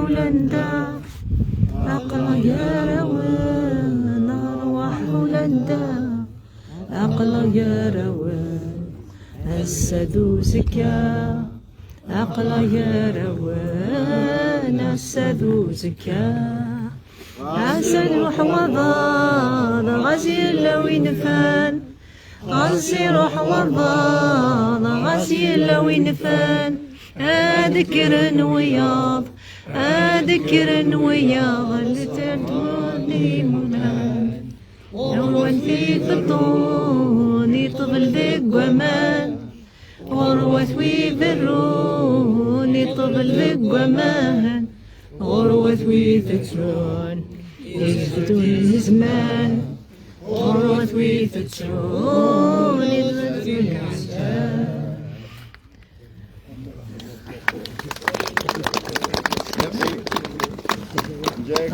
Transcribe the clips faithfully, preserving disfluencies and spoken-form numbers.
Ulanda, aql-aɣ gar-awen, rrwaḥ Ulanda, aql-aɣ gar-awen, ass-a d uzekka, aql-aɣ gar-awen, ass-a d uzekka. Ɛass iruḥ waḍan, ɣas yella win fan, ɣas iruḥ waḍan, ɣas yella win fan, ad kkren wiyaḍ, ad kkren wiyaḍ, leterdun imunan. Ɣurwat ifeṭṭun iṭebel deg waman, ɣurwat wi berrun iṭebel deg waman, ɣurwat wi tettun izeddun izman, ɣurwat wi tettun izeddun izman.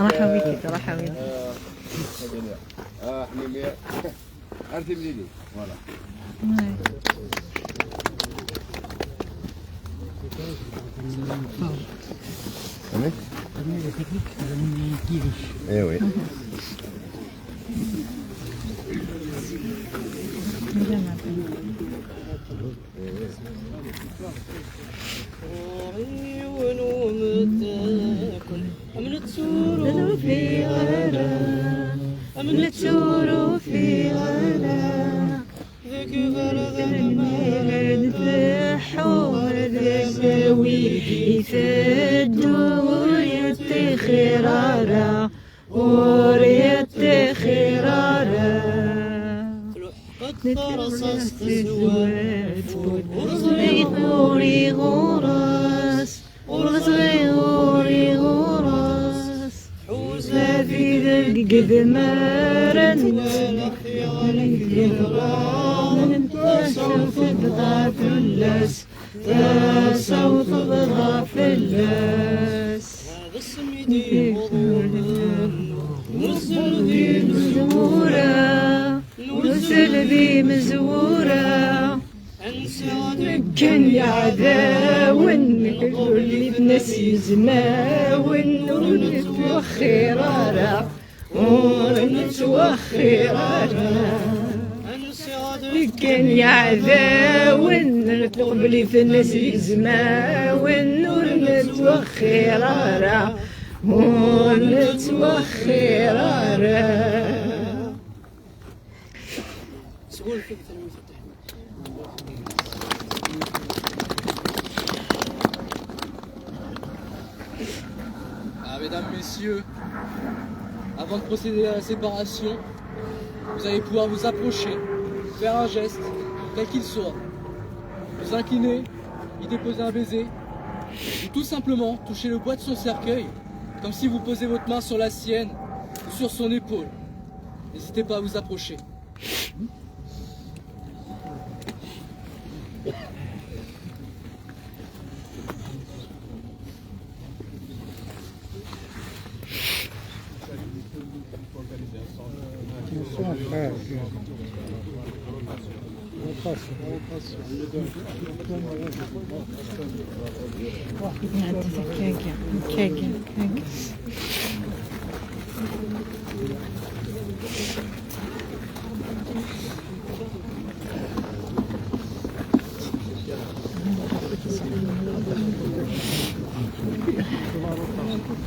راح ويدك، راح ويدك. آه، حميمية. عرفتي منين؟ Voilà. Ouais. Allez. Eh oui. Ɣur-i yiwen umeddakel, am netturu fiɣ ara, am netturu fiɣ ara. Deg iberdan mi tleḥḥu, ad as-awi iteddu, ur yettixir ara. Ur yettixir ara. Tluḥeq-d terṣaṣt tezwat, ur ẓriɣ ur iɣur-as, ur ẓriɣ ur iɣur-as. Tḥuza-t-id deg idmaren, twala xyal i t-yeḍran, tasa-w tebḍa fell-as. Tasa-w tebḍa fell-as. Ad asmi d-iwweḍ wawal, nuzzel d imezwura, nuzzel d imezwura. Ansi nekkan yeɛdawen, qbel-iten-as yizmawen, ur nettwexxir ara. Ur nettwexxir ara. Nekkan yeɛdawen, qbel-iten-as yizmawen, ur nettwexxir ara, ur nettwexxir ara. Ah, mesdames, messieurs, avant de procéder à la séparation, vous allez pouvoir vous approcher, faire un geste, quel qu'il soit, vous incliner, y déposer un baiser, ou tout simplement toucher le bois de son cercueil, comme si vous posez votre main sur la sienne ou sur son épaule. N'hésitez pas à vous approcher.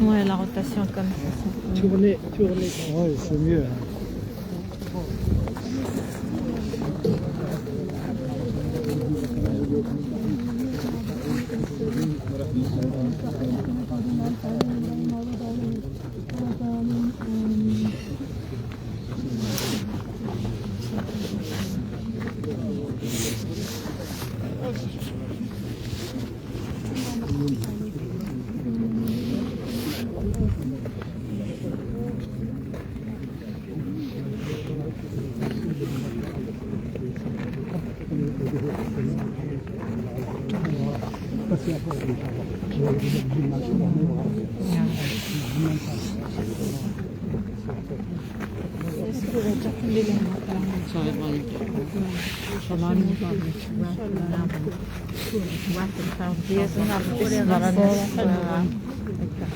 Ouais, la rotation comme ça, c'est... Tournez, tournez. Ouais, c'est mieux.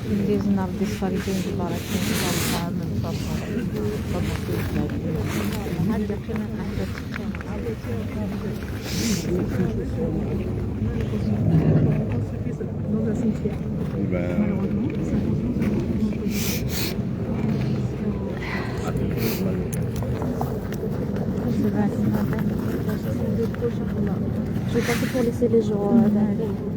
ندير نهار ديال الصالحين، تبارك الله، من الصالحين. Je vais passer pour laisser les gens, euh,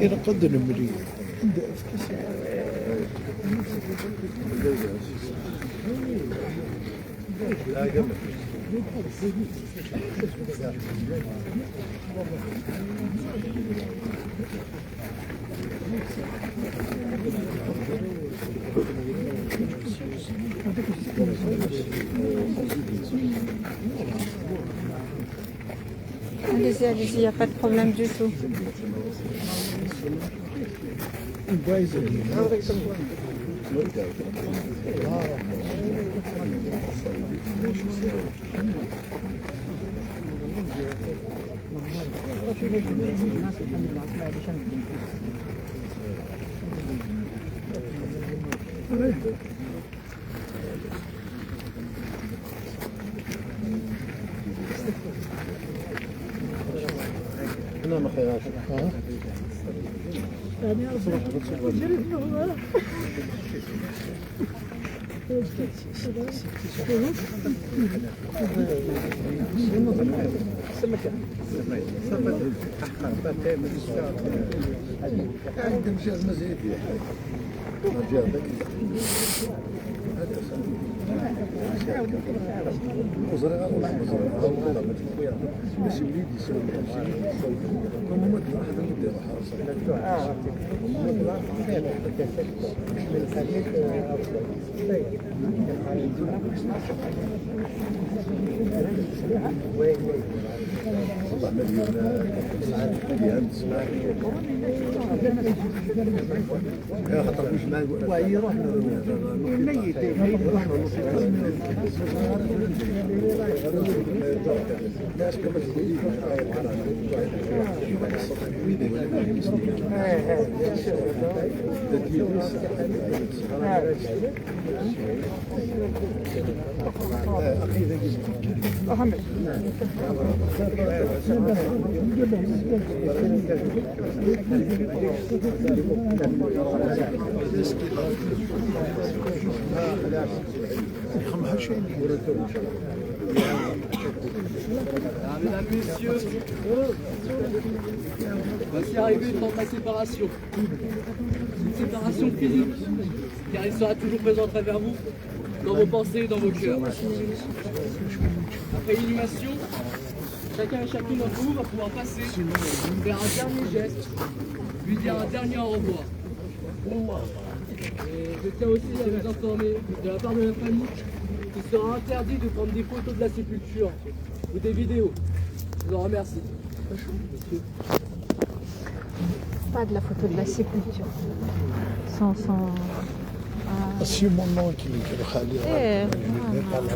Ilaq ad nemlil. Allez-y, allez-y, il n'y a pas de problème du tout. Mesdames, Messieurs, voici arrivé le temps de la séparation. Une séparation physique, car il sera toujours présent à travers vous, dans vos pensées et dans vos cœurs. Après l'inhumation, chacun et chacune d'entre vous va pouvoir passer, faire un dernier geste, lui dire un dernier au revoir. Et je tiens aussi à vous informer de la part de la famille qu'il sera interdit de prendre des photos de la sépulture ou des vidéos. Je vous en remercie. Pas de la photo de la sépulture. Sans, sans, euh, C'est mon nom qui, qui le Khalil. Eh, voilà.